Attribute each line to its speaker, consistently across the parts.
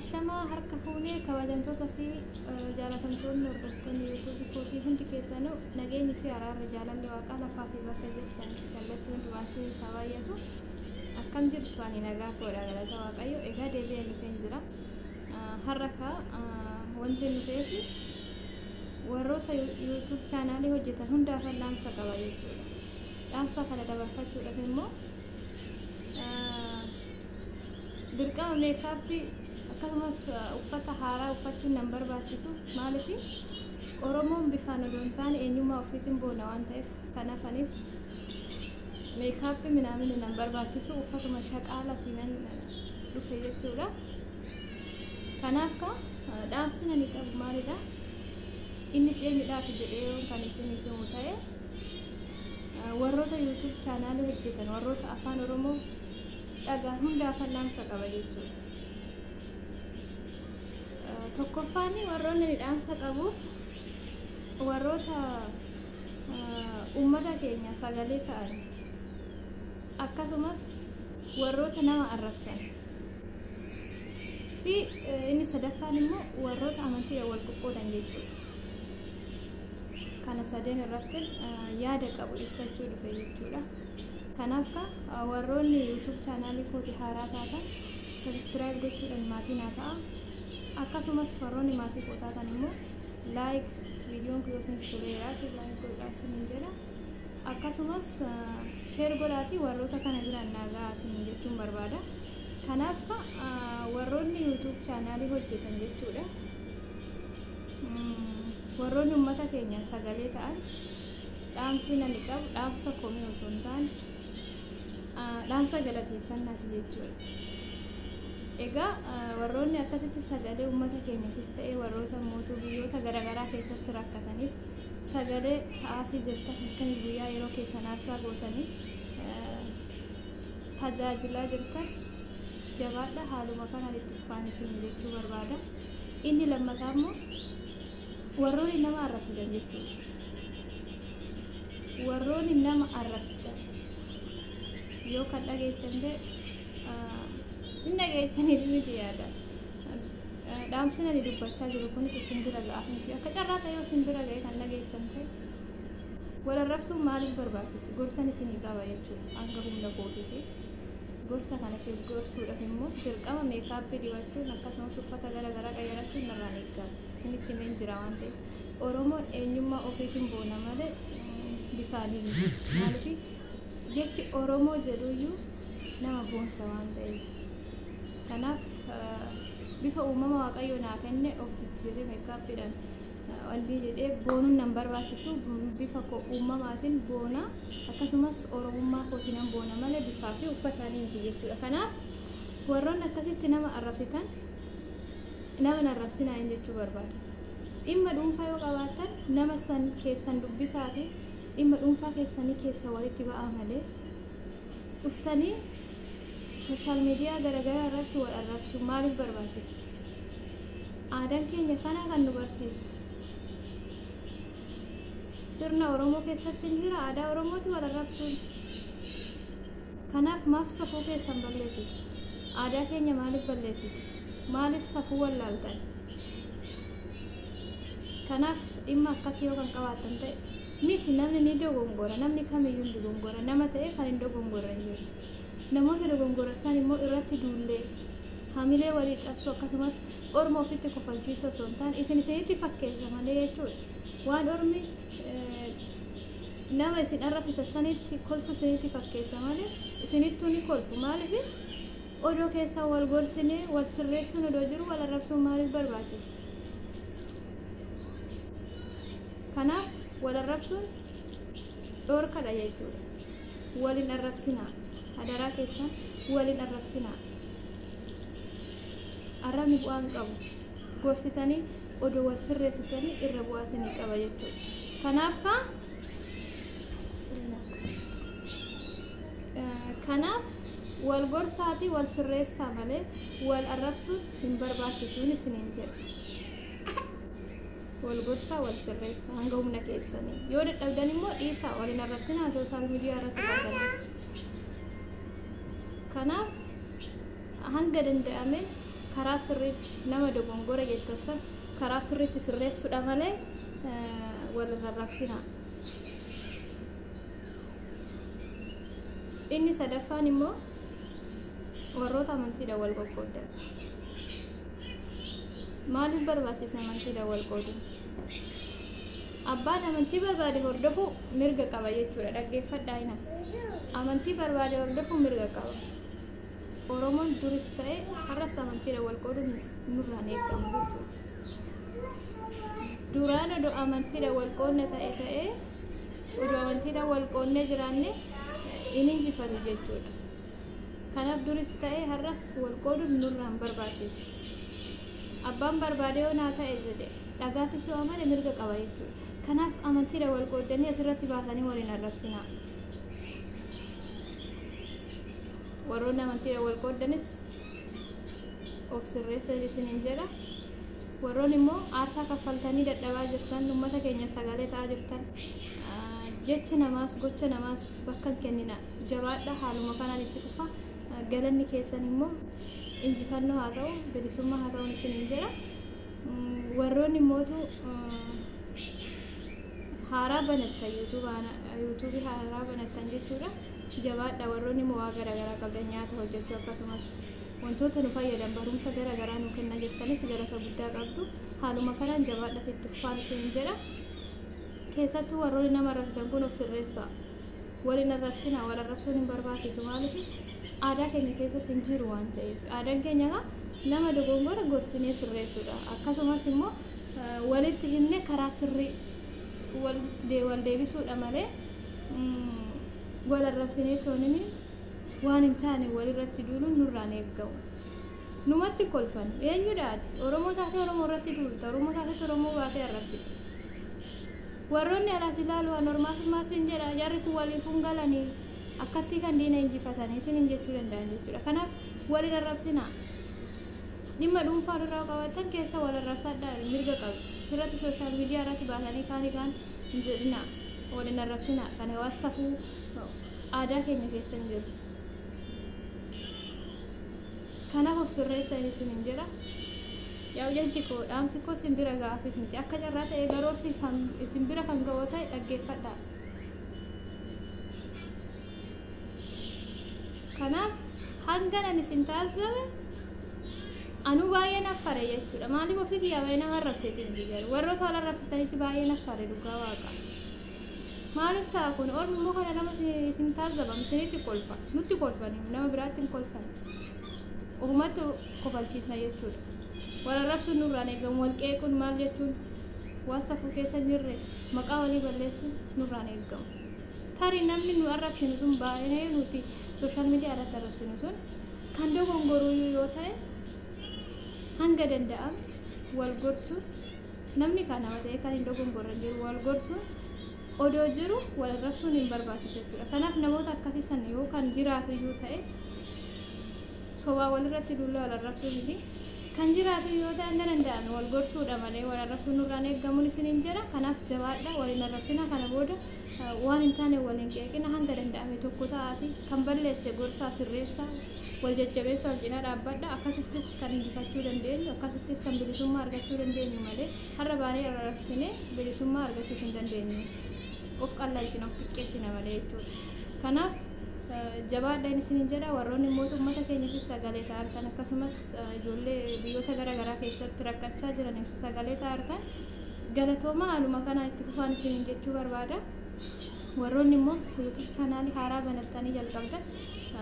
Speaker 1: Ashamaa harka fuunee kabajamtoota fi jaalatamtoonni hordoftoonni yuutuubii kootii hundi keessanuu nageenyi fi araarri jaalalli waaqaa lafaa fi bakka jirtanitti kallattii hundumaa isiniif haa baay'atu. Akkam jirtu? Ani nagaa koodha, galata Waaqayyo. Egaa deebi'ee dhufeen jira. Har'a kaa wanti dhufeef warroota YouTube chaanaalii hojjetan hundaaf dhaamsa qaba jechuudha. Dhaamsa kana dabarfachuudhaaf immoo dirqama meekaappii akkasumas uffata haaraa uffachuun nan barbaachisu. Maaliif? Oromoon bifaan odoo hin taane eenyummaa ofiitiin boona waan ta'eef, kanaaf anis meekaappii minaamin nan barbaachisu, uffatuma shaqaalatiin nan dhufe jechuudha. Kanaaf ka dhaamsi nani qabu maalidha? Innis eenyudhaaf jedhee yoo kan isiniif himu ta'e, warroota YouTube chaanaalii hojjetan, warroota afaan Oromoo dhagaan hundaaf dhaamsa qaba jechuudha. Tokkoffaan, warroonni ani dhaamsa qabuuf warroota uummata keenya sagalee ta'an, akkasumas warroota nama arrabsan fi inni sadaffaan immoo warroota amantiidhaan wal qoqqoodan jechuudha. Kana sadeen irratti yaada qabu ibsachuu dhufe jechuudha. Kanaaf ka warroonni YouTube chaanaalii kooti haaraa taatan subscribe gochuudhaan maatii naa ta'a. Akkasumas warroonni maatii koo taatan immoo like, viidiyoon kun yoo isinitti toleeraati like godhaa isiniin jedha. Akkasumas share godhaatii warroota kana biraan naa gahaa isiniin jechuun barbaada. Kanaaf ka warroonni YouTube chaanaalii hojjetan jechuudha. Warroonni uummata keenya sagalee ta'an, dhaamsi nani qabu dhaamsa komii osoo hin taane dhaamsa galateeffannaati jechuudha. Egaa warroonni akkasitti sagalee uummata keenyaafis ta'ee warroota mootuu biyyoota garaagaraa keessatti rakkataniif sagalee ta'aafii jirtan, halkanii guyyaa yeroo keessan aarsaa gootanii tajaajilaa jirtan, jabaadha, haaluma kanaan itti fufaan isin jechuu barbaada. Inni lammataa immoo warroonni nama arrabsitan jechuudha. Warroonni nama arrabsitan yoo kan dhageechan ta'e, hin dhageechaniif miti yaada. Dhaamsi ani dubbachaa jiru kunis isin bira ga'aaf miti. Akka carraa ta'e yoo isin bira ga'e kan dhageechan ta'e, wal arrabsuun maaliif barbaachise? Gorsan isinii qaba jechuudha hanga humna kootiiti. Gorsa kana isin gorsuudhaaf immoo dirqama meekaappii dibachuun akkasumas uffata gara garaa qayyarachuun narraan eegamu. Isinitti himeen jira waan ta'eef. Oromoon eenyummaa ofiitiin boona malee bifaanii miti. Maaliif? Jechi Oromoo jedhuyyuu nama boonsa waan ta'eef. Kanaaf bifa uumama Waaqayyo naa kenne of jijjiiree meekaappiidhaan wanti jedhee boonuun nan barbaachisu. Bifa koo uumamaatiin boona, akkasumas Oromummaa kootiin nan boona malee bifaa fi uffataanii miti jechuudha. Kanaaf warroonni akkasitti nama arrabsitan, nama hin arrabsinaa jechuu barbaada. Dhimma dhuunfaa yoo qabaattan nama san keessan dubbisaati dhimma dhuunfaa keessanii keessa walitti ba'aa malee dhuftanii social media garaagaraa irratti wal arrabsu maaliif barbaachisa? Aadaan keenya kana kan nu barsiisu. Sirna Oromoo keessatti hin jira aadaa Oromooti wal arrabsuun. Kanaaf maaf safuu keessan balleessitu? Aadaa keenya maaliif balleessitu? Maaliif safuu wallaaltan? Kanaaf dhimma akkasii yoo kan qabaattan ta'e miti, namni ni dogongora, namni kamiyyuu ni dogongora, nama ta'e kan hin dogongorre hin jiru. Namoota dogongora isaan immoo irratti duullee hamilee walii cabsu, akkasumas orma ofitti kofalchiisuu osoo hin taane, isin isinitti fakkeessa malee jechuudha. Waan ormi nama isin arrabsitan sanitti kolfu isinitti fakkeessa malee isinittuu ni kolfu. Maaliif odoo keessaa wal gorsinee wal sirreessuun odoo jiru wal arrabsuun maaliif barbaachisa? Kanaaf wal arrabsuun dhoorkadha jechuudha. Walin arrabsinaa. Hadaraa keessan, walin arrabsinaa. Arrabni bu'aa hin qabu. Gorsitanii odoo wal sirreessitanii irra bu'aa isinii qaba jechuudha. Kanaaf wal gorsaatii wal sirreessaa malee wal arrabsuun hin barbaachisuun isiniin jedha. Wal gorsaa, wal sirreessaa hanga humna keessanii. Yoo dadhabdan immoo dhiisaa, wal hin arrabsinaa social media irratti baatanii. Kanaaf hanga danda'ameen karaa Karaa sirriitti nama dogongora jettan san karaa sirriitti sirreessuudha malee wal arrabsina. Inni sadaffaan immoo warroota amantiidhaan wal qoqqoodan. Maaliif barbaachisa amantiidhaan wal qooduun? Abbaan amantii barbaade hordofuu mirga qaba jechuudha. Dhaggeeffadhaa hina. Amantii barbaade hordofuu mirga qaba. Oromoon duris ta'e har'as amantiidhaan wal qooduun nurraan eegamu jechuudha. Duraan odoo amantiidhaan wal qoodne ta'e odoo amantiidhaan wal qoodnee jiraanne hin injifatu jechuudha. Kanaaf duris ta'e har'as wal qooduun nurraan barbaachisu. Abbaan barbaade yoo naa ta'e jedhe dhagaattis yoo amane mirga qaba jechuudha. Kanaaf amantiidhaan wal qooddanii asirratti baasanii waliin arrabsinaa. Warroonni amantiidhaan wal qooddanis of sirreessa isiniin jedha. Warroonni immoo aarsaa kaffaltanii dadhabaa jirtan, uummata keenya sagalee ta'aa jirtan, jechi namaas gocha namaas bakka hin kennina. Jabaadha, haaluma kanaan itti fufa. Galanni keessan immoo injifannoo haa ta'u, bilisummaa haa ta'u isiniin jedha. Warroonni immootu haaraa banattan, yuutuubii haaraa banattan jechuudha. Jabaadha. Warroonni immoo waa garaagaraa qabdan, nyaata hojjechuu akkasumas wantoota nu fayyadan barumsa garaagaraa nu kennaa jirtanis galata guddaa qabdu. Haaluma kanaan jabaadha, itti fufaan isiniin jedha. Keessattuu warroonni nama arrabsitan kun of sirreessaa. Waliin arrabsina, wal arrabsuun hin barbaachisu. Maaliif aadaa keenya keessas hin jiru waan ta'eef. Aadaan keenya nama dogongora gorsinee sirreessuudha. Akkasumas immoo walitti himne karaa sirrii wal deebisuudha malee wal arrabsinee toonini waan hin taane walirratti duuluun nurraan eeggamu. Numatti kolfan. Eenyudha ati? Oromoo taatee Oromoo irratti duulta. Oromoo taatee Oromoo baatee arrabsita. Warroonni alaas ilaalu waan ormaas maas hin jedha, jarri kun waliif hin galanii akkatti kan diina injifatanii isin jechuu danda'an jechuudha. Kanaaf waliin arrabsinaa. Dhimma dhuunfaa irraa qabaatan keessa wal arrabsadhaa, mirga qabu. Sirratti social media irratti baasanii kaanii kaan hin jedhinaa. Waliin arrabsinaa. Kana waan safuu aadaa keenya keessa hin jiru. Kanaaf of sirreessa isiniin jedha. Yaa jechi koo, dhaamsi koo isin bira ga'aafis miti. Akka carraa ta'e garuu isin bira kan ga'u ta'e dhaggeeffadhaa. Kanaaf hanga ani isin taasisabe anuu baay'ee naffare jechuudha. Maaliif ofii kiyyaa baay'ee nama arrabseeti miti garuu warroota wal arrabsitanitti baay'ee naffare, dhugaa waaqa. Maaliif ta'a kun? Ormi immoo kana nama isin taasisabam isinitti kolfa. Nutti kolfani, nama biraatti hin kolfan. Ofumatti kofalchiisna jechuudha. Wal arrabsuun nurraan eegamu, wal qeequun maal jechuun waan safuu keessa hin jirre maqaa walii balleessuun nurraan eegamu. Tarii namni nu arrabsinu sun, baay'ee nuti social media irratti arrabsinu sun kan dogongoruu yoo ta'e, hanga danda'ame wal gorsuun, namni kan nama ta'e kan hin dogongorre jiru, wal gorsuun odoo jiru wal arrabsuun hin barbaachisu jechuudha. Kanaaf namoota akkasii sana yoo kan jiraatu iyyuu ta'e, sobaa walirratti duulaa wal arrabsuu miti. Kan jiraatu yoo ta'e hanga danda'ame wal gorsuudha malee wal arrabsuun nurraan eeggamuun isiniin jedha. Kanaaf jabaadha, waliin arrabsina. Kana booda waan hin taane waliin qeeqina. Hanga danda'ame tokko ta'aati kan balleesse gorsaa, sirreessaa, wal jajjabeessa, wal cinaa dhaabbadha. Akkasittis kan injifachuu dandeenyu, akkasittis kan bilisummaa argachuu dandeenyu malee har'a baanee arrabsinee bilisummaa argachuus hin dandeenyu. Of qallalchina, of xiqqeessina malee jechuudha. Kanaaf jabaadhaan isiniin jedha. Warroonni mootummata keenyafis sagalee ta'artan, akkasumas ijoollee biyyoota garaagaraa keessatti rakkachaa jiraniif sagalee ta'artan, galatooma. Haaluma kanaan itti fufaan isiniin jechuu barbaada. Warroonni immoo YouTube channelii haaraa banattanii jalqabdan,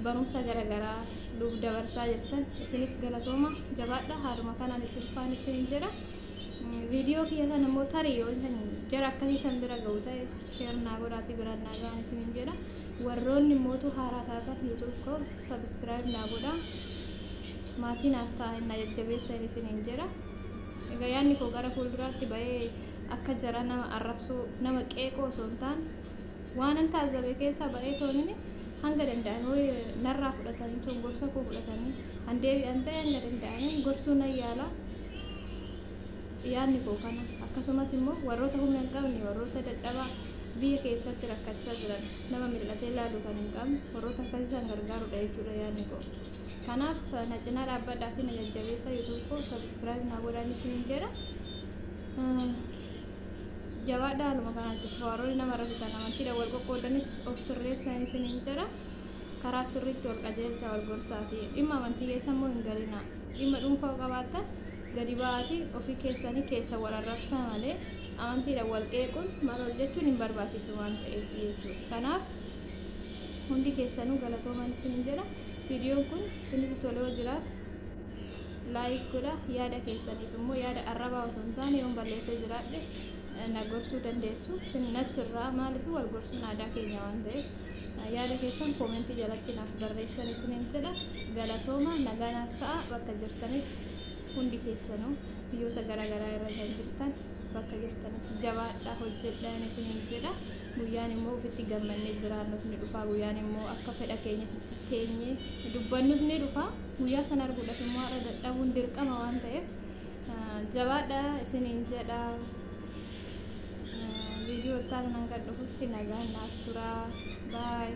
Speaker 1: barumsa garaagaraa nuuf dabarsaa jirtan, isinis galatooma, jabaadha, haaluma kanaan itti fufaan isiniin jedha. Viidiyoo kiyya kana immoo tarii yoo jara akkasii san bira ga'u ta'e share naa godhaatii biraan naa ga'an isiniin jedha. Warroonni mootu haaraa taatan YouTube koo subscribe naa godhaa, maatii naaf ta'an, na jajjabeessan isiniin jedha. Egaa yaadni koo gara fuulduraatti ba'ee akka jara nama arrabsuu, nama qeeqoo osoo hin taane, waan an taazzabe keessaa ba'ee toonini hanga danda'ame narraa fudhatanii toon gorsa koo fudhatanii han deebi'an ta'e hanga danda'ame gorsuu nan yaala. Yaadni koo kana. Akkasumas immoo warroota humna hin qabne, warroota dadhabaa biyya keessatti rakkachaa jiran, nama mil'atee ilaalu kan hin qabne, warroota akkasii isaan gargaarudha jechuudha yaadni koo. Kanaaf na cinaa dhaabbadhaa fi na jajjabeessa, YouTube koo subscribe naa godhaan isiniin jedha. Jabaadhaa, haaluma kanatti warroonni nama raffisan, amantiidhaan wal qoqqoodanis of sirreessan isiniin jedha. Karaa sirriitti wal qajeelcha, wal gorsaati. Dhimma amantii keessa immoo hin galina. Dhimma dhuunfaa qabaattan gadi ba'aatii ofii keessanii keessa wal arrabsaa malee amantiidhaan wal qeequun maal ol jechuun hin barbaachisu waan ta'eef jechuudha. Kanaaf hundi keessanuu galatooman isiniin jedha. Viidiyoon kun isinitti tolee yoo jiraate like godha. Yaada keessaniif immoo, yaada arrabaa osoo hin taane, yoon balleessee jiraadhe na gorsuu dandeessu. Nasirraa maaliif wal gorsuun aadaa keenya waan ta'eef yaada keessan koomentii jalatti naaf barreessan isiniin jedha. Galatooma, nagaa naaf ta'a bakka jirtanitti. Hundi keessanuu biyyoota garaagaraa irra kan jirtan bakka jirtanitti jabaadhaa, hojjedhaan isiniin jedha. Guyyaan immoo ofitti gammannee jiraannus ni dhufa. Guyyaan immoo akka fedha keenyatti teenyee dubbannus ni dhufa. Guyyaa sana arguudhaaf immoo har'a dadhabuun dirqama waan ta'eef jabaadhaa isiniin jedha. Viidiyoo itti aanu hanga dhufutti nagaan naaf turaa. Baay.